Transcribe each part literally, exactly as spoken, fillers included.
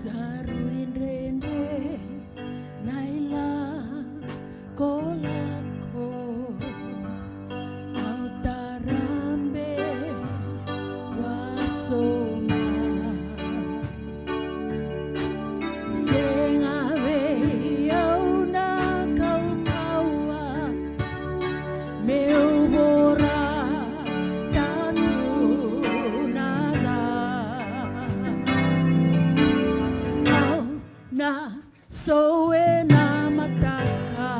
Daru idredre na ilakolako, au tarabe wasoma. Sega vei au na kaukauwa, meu vorata tu na ca. Au na sowe na mataka,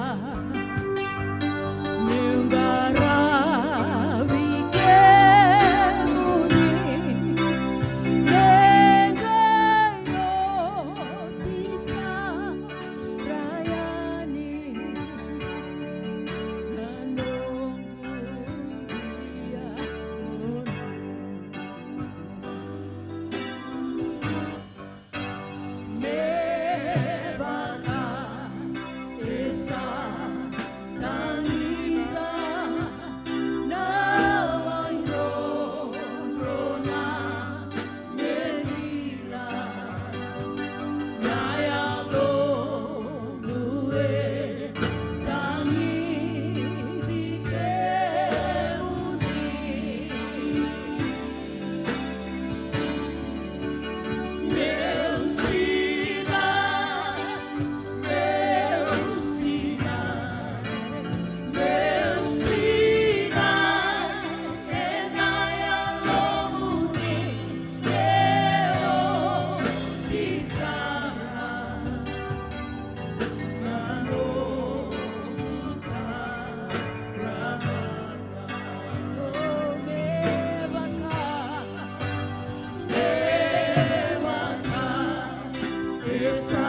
meu qaravi kemuni, me qai oti sara yani na noqu via nono. Me vaka e sa tagina na vaidrodro na medila, na yaloqu e tagiti kemuni. Meu sinai, meu sinai, meu sinai, ena yalomuni, meu oti sara. Na noqu taramaka, o me vaka, me vaka e sa